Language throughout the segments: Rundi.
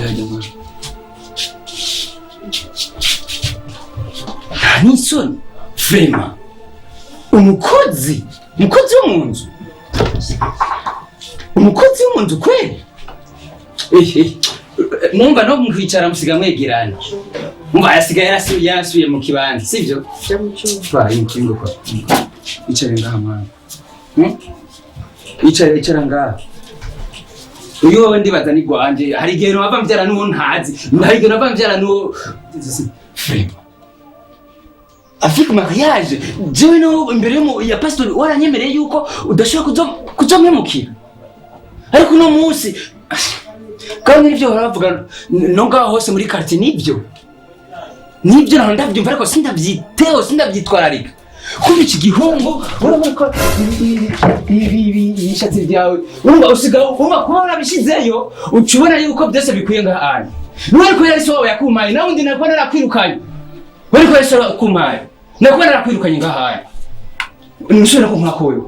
Icara hajya mwana. Nta n'isoni vraiment. Umukozi, umukozi wo mu nzu, umukozi wo mu nzu kweli. Ehe, mwumva no mukwicara musiga mwegerana, mwumva yasigaye yarasubiye mu kibanza, sivyo? Twa inkingo kwa icare ngaha mwana. Icare, icara ngaha. Uyu wowe ndibaza ni gwanje. Hari igihe nova mvyara n'uwo ntazi, hari igihe nova mvyara n'uwo. Vraiment, avec mariage jewe no imbere ya pastor waranyemereye yuko udashobora kuzompemukira, ariko uno munsi kandi nivyo bahora bavuga no ngaho hose muri quartier, nivyo naho ndavyumva, ariko sindavyiteho, sindavyitwararika. Kuba iki gihungu, urabona ko ibishatsi byawe, urumva usiga, urumva kuba warabishizeyo, uca ubona yuko byose bikwiye ngaha anya. Niba ariko yari so wawe yakumpaye, nawe undi nakuba narakwirukanye. Wari ko yari so yakumpaye, nakuba narakwirukanye ngaha anya. Ntushobora kunkako wewe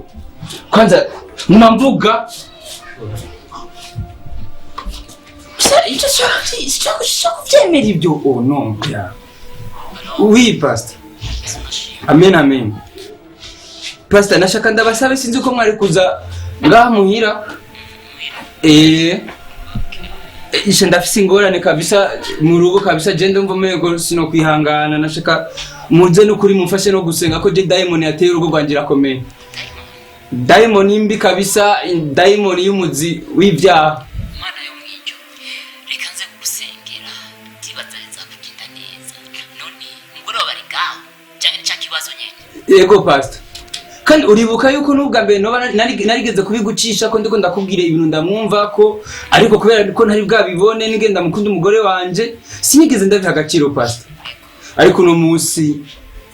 kwanza nguma mvuga. Ibyo sinshobora kuvyemera ibyo. Oh non. Oui, pastor. Amen, amen. Pastor, nashaka ndabasabe, sinzi uko mwari kuza ngaha muhira. Ishe ndafise ingorane kabisa mu rugo kabisa, je ndumva umengo sino kwihangana. Nashaka muze n'ukuri mumfashe no gusenga ko je diamond yateye urugo rwanje irakomeye. Diamond mbi kabisa, diamond y'umuzi w'ivyaha. Mana yo mw'ijuru, reka nze kugusengera, ndibaza bizakugenda neza. None umugore wawe ari ngaho canke ni ca kibazo nyene? Yego pastor. Kandi uribuka yuko n'ubwa mbere noba narigeze kubigucisha ko ndiko ndakubwira ibintu ndamwumva ko, ariko kubera ko ntari bwabibone nigenda mukunda umugore wanje, sinigeze ndabiha agaciro, pastor. Ariko uno munsi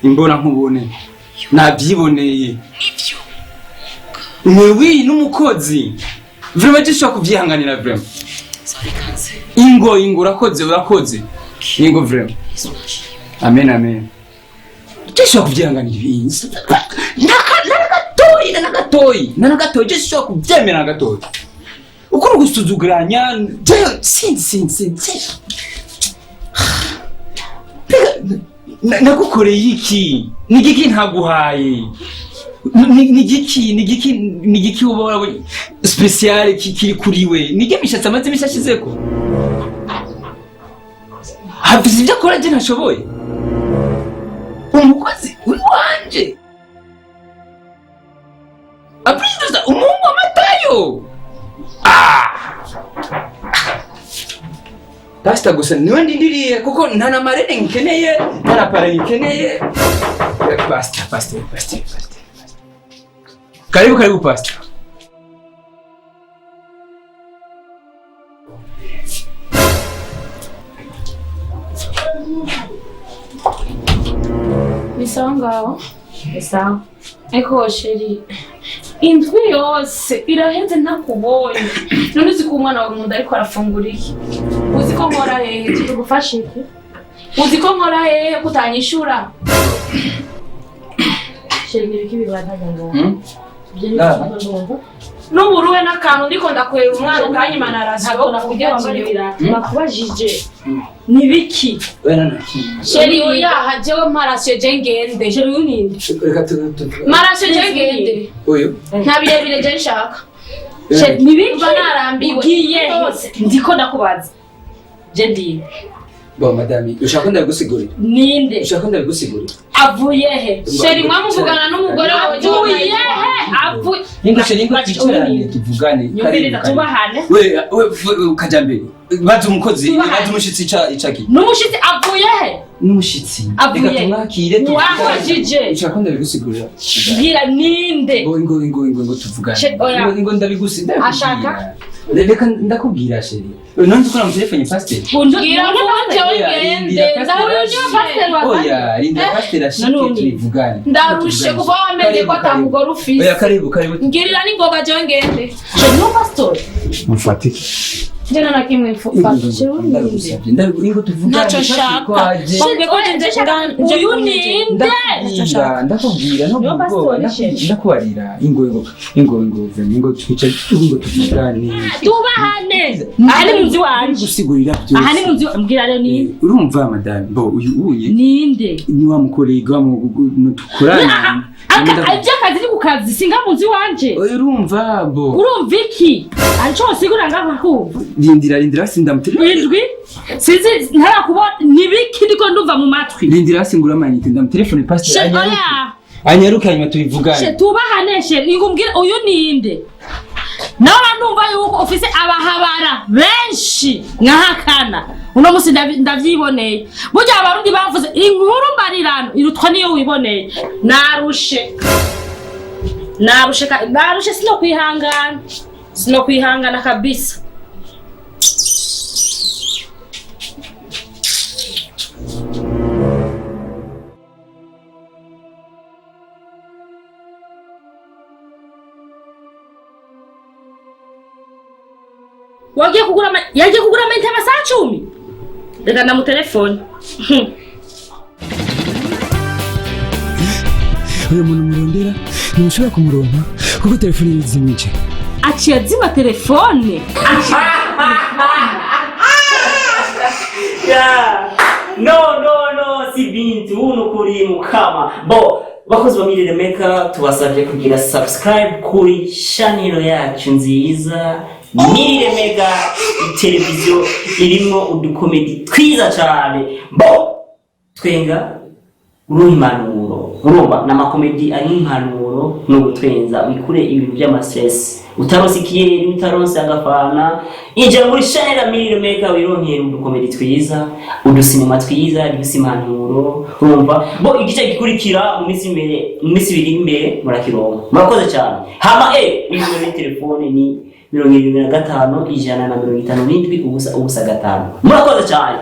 imbona nkubone nabyiboneye. Nivyo? Ni n'umukozi vraiment, je ushobora kuvyihanganira vraiment. So reka nze. Ingo, ingo, urakoze, urakoze, ingo vraiment. Yesu nashimwe. Amen, amen. Je ushobora kuvyihanganira ibi na gatoyi, na gatoyi, na gatoyi, je ushobora kuvyemera na gatoyi uko uri gusuzuguranya. Je sinzi, sinzi, sinzi. Mbega, nagukoreye iki? Ni igiki ntaguhaye? Ni igiki, ni igiki, ni igiki uba warabonye spécial kiri kuri we? Ni ibyo mishatsi amaze imisi ashizeko, hafise ibyo akora je ntashoboye. Umukozi w'iwanje apurisiza umuhungu w'amatayo. Ah! Pasita, gusa niwe ndindiriye kuko nta na marraine nkeneye, nta na parrain nkeneye. Pasita, pasita, pasita, pasita, karibu, karibu pasita. Ni sawa ngaho? Ni sawa. Ariko chéri, indwi yose iraheze ntakubonye. None uzi ko umwana wawe nkunda ariko arafungura iki? Uzi ko nkora hehe? Tugufashe iki? Uzi ko nkora hehe kutanyishura? Chéri, ni ibiki bibantaga ngaho? Hmm? Ibyo ni Ndaba. ibiki ndumva? N'uburuhe n'akantu ndiko ndakwera umwana ukanyima na ration. Ntabwo nakubwiye wambaye ibirato. Nakubajije. Ni biki? Wena ntakintu. Chéri, oya, jewe mpa ration je ngende. Chéri, uyu ni nde? Reka tu Mpa ration je ngende. Uyu. Nta birebire je nshaka. Chéri, ni biki? Mba narambiwe. Ugiye he? Ndiko ndakubaza. Je ndi. Bon madame, ushaka ko ndabigusigurira? Ninde? Ushaka ko ndabigusigurira? Avuye he? Chéri, mwamuvugana n'umugore wawe je. Avuye he? Avuye. Ingo chéri, ingo twicarane tuvugane. Nyumviriza, tubahane. We kaja mbere. Baza umukozi, Tubahane. baza umushitsi ica ki? N'umushitsi avuye he? N'umushitsi. Avuye. Reka tumwakire tuvugane. Wambajije. Ushaka ko ndabigusigurira? Mbwira ninde? Ngo ingo, ingo, ingo, ingo tuvugane. Oya. Ingo, ingo ndabigusigurira. Ashaka? Reka ndakubwira chéri. None uko namutelefone pasteur? Mbwira vuba jewe Oya, ngende. rindira pasteur. Ndarushe. Oya, rindira pasteur ashike None tubivugane. Ndarushe kuva wamenye ko atamugore ufise. Oya, karibu, karibu. Ngirira n'ingoga jewe ngende. Chéri, ni pastor. Mufatike. Njye na kimwe mfasha. Jewe ninde? Ndagusabye, ingo tuvugane. Ntacyo nshaka. Bambwiye ko nje Uyu ninde? Ndakubwira, ndakubwira, Niyo ntubwire ubwoba, pastor Sheshi. ndakubarira. Ingo, ingo, ingo, ingo, ingo, twicare, ingo tuvugane. Tubahane. Aha ni mu nzu iwanje. Gusigurira byose. Aha ni mu nzu, mbwira rero ninde? Urumva madame, bo uyu unye Ninde? ni wa mukorega wa dukorana. Iby'akazi ni ku kazi, singa mu nzu iwanje. Urumva bo. Urumva iki? Arico wosigura ngaho nkakumva. Rindira, rindira hasi ndamutelefone. Indwi sinzi ntarakubona, nibiki ndiko ndumva mu matwi? Rindira hasi ngura amayinite ndamutelefone pastor. She, Anyaruke. oya. Anyaruke hanyuma tubivugane. She, tubahane she, ingumbwire uyu ninde? Nawe numva yuko ufise abahabara benshi nkahakana. Uno musi ndavyiboneye. Burya Abarundi bavuze inkuru mbarirano irutwa niyo wiboneye. Narushe. Narushe narushe sino kwihangana. Sino kwihangana kabisa. Wagiye kugura yagiye kugura amayinite amasaha 10. Reka ndamutelefone. Uyu muntu murondera ntimushobora kumuronka kuko telefone ye izimije. Aciye azima telefone. Yeah. No, no, no, si bintu nukuri mukama. Bo, bakozi ba Mirire Maker, tubasabye kugira subscribe kuri channel yacu nziza Mirire Maker, televiziyo irimwo udukomedi twiza cyane. Bo, twenga uruha impanuro, urumva ni amakomedi ari impanuro no gutwenza, wikure ibintu by'amastress. Utaronse ikiyeri, utaronse agafana, injira muri channel ya Mirire Maker wironkere udukomedi twiza, udusinema twiza dufise impanuro, urumva. Bo, igice gikurikira mu minsi imbere, mu minsi ibiri imbere murakironka. Murakoze cyane. Hama nimero ya telefone ni 75 157 0 0 5. Murakoze cyane.